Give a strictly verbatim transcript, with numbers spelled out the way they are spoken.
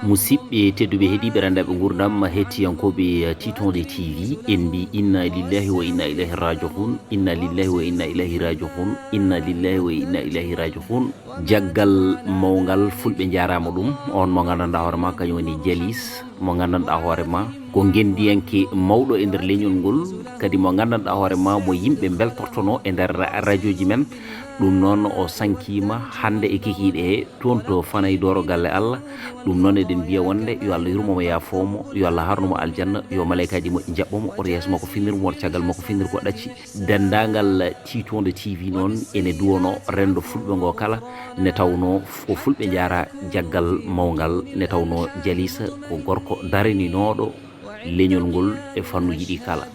Musidɓe tedduɓe, heɗiiɓe, renndaɓe nguurndam, hettiyankooɓe Titonde T V, en mbi inna lillahi wa inna ilayhi raji'un, inna lillahi wa inna ilayhi raji'un, inna lillahi wa inna ilayhi raji'un. Jaggal mawngal, fulɓe njaaraama ɗum. On mo nganndanɗaa hoore ma kañum woni Jalis, mo nganndanɗaa hoore ma ko ngenndiyanke mawɗo e nder leñol ngol, kadi mo nganndanɗaa hoore ma mo yimɓe mbeltortono e nder rajooji men. Ɗum noon o sankiima hannde e kikiiɗe he toon to Fanay Dooro Galle Allah. Ɗum noon eɗen mbiya wonde yo Allah yurmo mo, yaafoo mo, yo Allah harnu mo aljanna, yo malaykaaji moƴƴi njaɓɓo mo, oto yeeso makko finnir mo, oto caggal makko finnir ko ɗacci. Denndaangal Titonde T V noon ene duwono renndo fulɓe ngo kala, ne tawnoo ko fulɓe njaara jaggal mawngal, ne tawnoo Jaliisa ko gorko daraninooɗo leñol ngol e fannuuji ɗi kala.